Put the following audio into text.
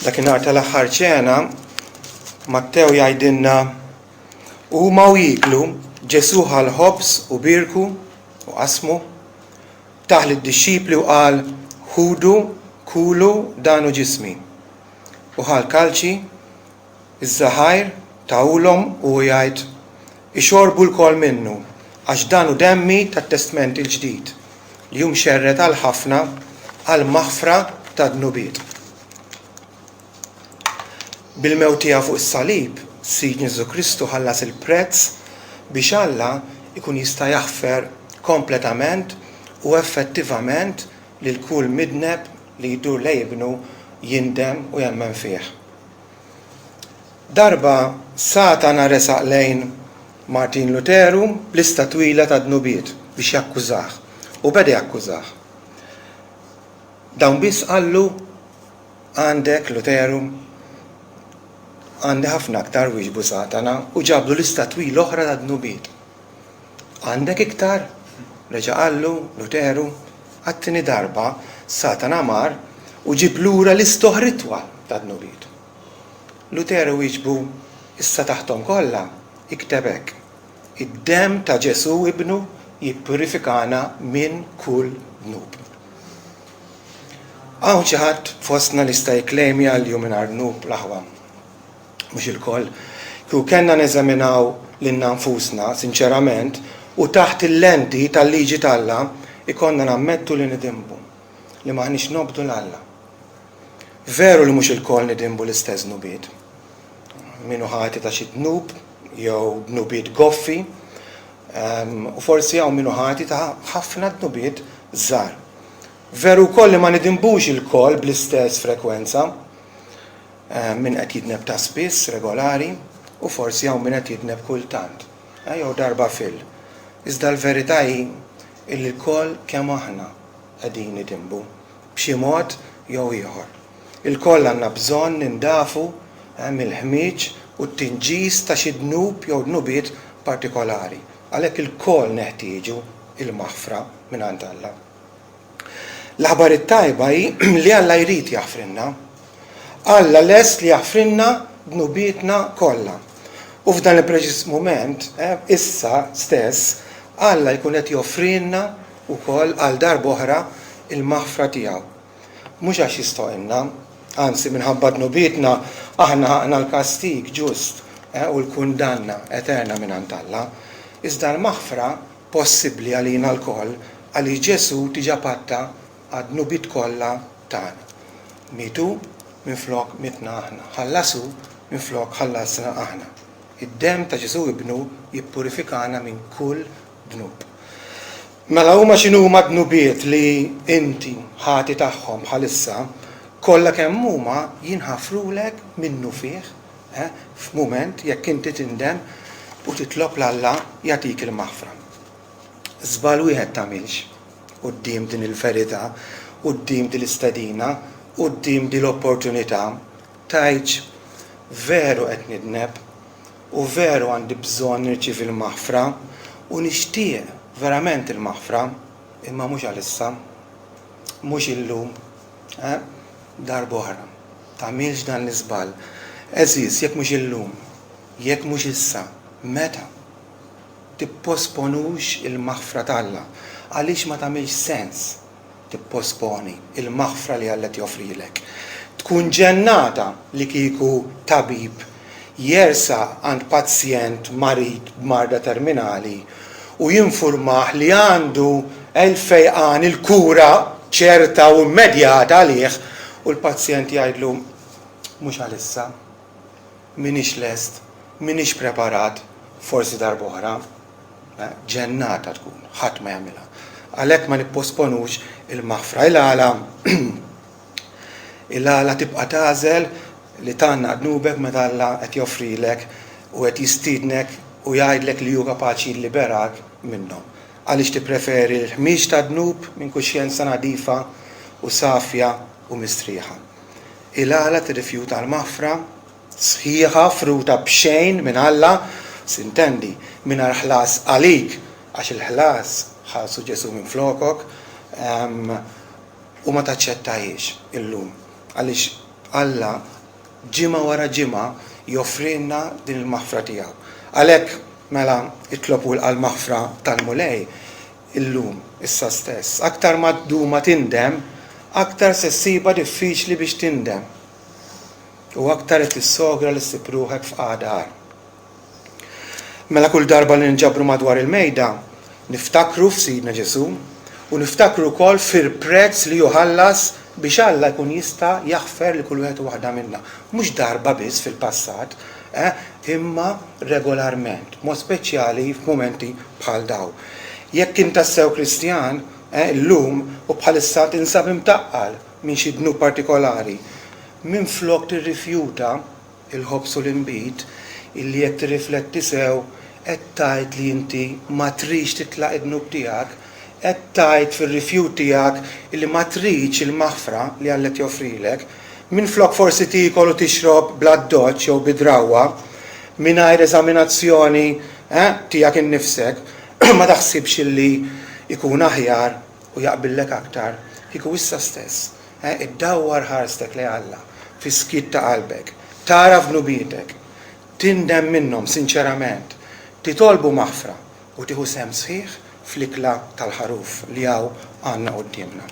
Dakinhar tal-aħħar ċena, Mattew jgħidilna u huma u jieklu, Ġesù ħa l-ħobż u bierku u qasmu, tah lid-dixxipli u qal, Ħudu, kulu, dan hu ġismi. U ħa l-kalċi, Iż-żaħajr tahulhom u hu jgħid, Ixorbu lkoll minnu, għax dan hu demmi tat-Testment il-Ġdid, li hu mxerred għal ħafna għall-maħfra tad-dnubiet. Bil-mewt tiegħu fuq is-salib, Sidna Ġesù Kristu ħallas il-prezz biex Alla jkun jista' jaħfer kompletament u effettivament lil kull midneb li jdur lejn Ibnu, jindem u jemmen fih. Darba Satana resaq lejn Martin Luteru b'lista twila ta' dnubiet biex jakkużah, u beda jakkużah. Dawn biss qallu, Għandek, Luteru? Għandi ħafna aktar, wieġbu Satana, u ġablu lista twila oħra ta' dnubiet. Għandek iktar? reġa' qallu Luteru. Għat-tieni darba, Satana mar u ġieb lura lista oħra itwal ta' dnubiet. Luteru wieġbu, Issa taħthom kollha ikteb hekk, Id-demm ta' Ġesù Ibnu jippurifikana minn kull dnub. Hawn xi ħadd fostna li jista' jikklejmja li hu mingħajr dnub, l-aħwa? Mhux ilkoll. Kieku kellna neżaminaw lilna nfusna sinċerament u taħt il-lenti tal-liġi t'Alla, ikollna nammettu li nidinbu, li m'aħniex nobdu 'l Alla. Veru li mhux ilkoll nidinbu l-istess dnubiet. Min hu ħati ta' xi dnub jew dnubiet goffi, u forsi hawn min hu ħati ta' ħafna dnubiet żgħar. Veru wkoll li ma nidinbux ilkoll bl-istess frekwenza. Min qed jidneb ta' spiss, regolari, u forsi hawn min qed jidneb kultant, jew darba fil. Iżda l-verità hi illi lkoll kemm aħna qegħdin nidinbu, b'xi mod jew ieħor. Ilkoll għandna bżonn nindafu mill-ħmieġ u t-tinġis ta' xi dnub jew dnubiet partikolari. Għalhekk ilkoll neħtieġu l-maħfra mingħand Alla. L-aħbar it-tajba hi li Alla jrid jaħfrilna. Alla lest li jaħfrilna dnubietna kollha. U f'dan il-preċiż mument, eh, issa stess, Alla jkun qed joffrilna wkoll għal darb'oħra il-maħfra tiegħu. Mhux għax jistoqilna, anzi minħabba dnubietna aħna ħaqna l-kastig ġust eh, u l-kundanna eterna mingħand Alla. Iżda l-maħfra possibbli għalina lkoll għaliex Ġesù diġà patta għad-dnubiet kollha tagħna. Miet hu minflok mitna aħna. Ħallas hu minflok ħallasna aħna. Id-demm ta' Ġesù Ibnu jippurifikana minn kull dnub. Mela huma x'inhuma d-dnubiet li inti ħati tagħhom bħalissa, kollha kemm huma jinħafrulek minnufih Eh, f'mument, jekk inti tindem u titlob 'l Alla jagħtik il-maħfra. Żball wieħed tagħmilx quddiem din il-verità, quddiem din l-istedina, quddiem din l-opportunità, tgħidx, Veru qed nidneb u veru għandi bżonn nirċievi l-maħfra u nixtieq verament il-maħfra, imma mhux għalissa, mhux illum, eh, darb'oħra. Tagħmilx dan l-iżball. Għeżież, jekk mhux illum, jekk mhux issa, meta? Tipposponux il-maħfra t'Alla, għaliex ma tagħmilx sens tipposponi l-maħfra li Alla qed joffrilek. Tkun ġennata li kieku tabib jersaq għand pazjent marid b'marda terminali u jinfurmah li għandu l-fejqan, il-kura ċerta u immedjata għalih u l-pazjent jgħidlu mhux għalissa, m'iniex lest, m'iniex preparat, forsi darb'oħra. Ġennata tkun, ħadd ma jagħmilha. Għalhekk ma nipposponux il-maħfra. Il-għala il-għala tibqa' tagħżel li tgħannaq dnubek meta Alla qed joffrilek u qed jistiednek u jgħidlek li hu kapaċi jilliberak minnhom. Għaliex tippreferi l-ħmieġ tad-dnub minn kuxjenza nadifa u safja u mistrieħa? Il-għala tirrifjuta l-maħfra sħiħa offruta b'xejn minn Alla, sintendi, mingħajr ħlas għalik, għax il-ħlas ħallsu Ġesù minflokok, u ma taċċettahiex illum? Għaliex Alla ġimgħa wara ġimgħa joffrilna din il-maħfra tiegħu. Għalhekk, mela, itlob u ilqa' l-maħfra tal-Mulej illum, issa stess. Aktar ma ddum ma tindem, aktar se ssibha diffiċli biex tindem. U aktar qed tissogra li ssib ruħek f'qagħda agħar. Mela kull darba li ninġabru madwar il-mejda, niftakru f'Sidna Ġesù u niftakru wkoll fil-prezz li hu ħallas biex Alla jkun jista' jaħfer lil kull wieħed u waħda minna. Mhux darba biss fil-passat, eh, imma regolarment, b'mod speċjali f'mumenti bħal dawn. Jekk int tassew Kristjan, eh, illum u bħalissa tinsab imtaqqal minn xi dnub partikolari, minflok tirrifjuta il-ħobż u l-inbid, illi jekk tirrifletti sew qed tgħid li inti ma tridx titlaq id-dnub tiegħek, qed tgħid fir-rifjut tiegħek illi ma tridx il-maħfra li Alla qed joffrilek, minflok forsi tiekol u tixrob bl-addoċċ jew bi drawwa, mingħajr eżaminazzjoni, eh, tiegħek innifsek, ma taħsibx illi jkun aħjar u jaqbillek aktar kieku issa stess, eh, iddawwar ħarstek lejn Alla fis-skiet ta' qalbek, tagħraf dnubietek, tindem minnhom sinċerament, titolbu maħfra u tieħu sehem sħiħ fl-ikla tal-Ħaruf li hawn għandna quddiemna.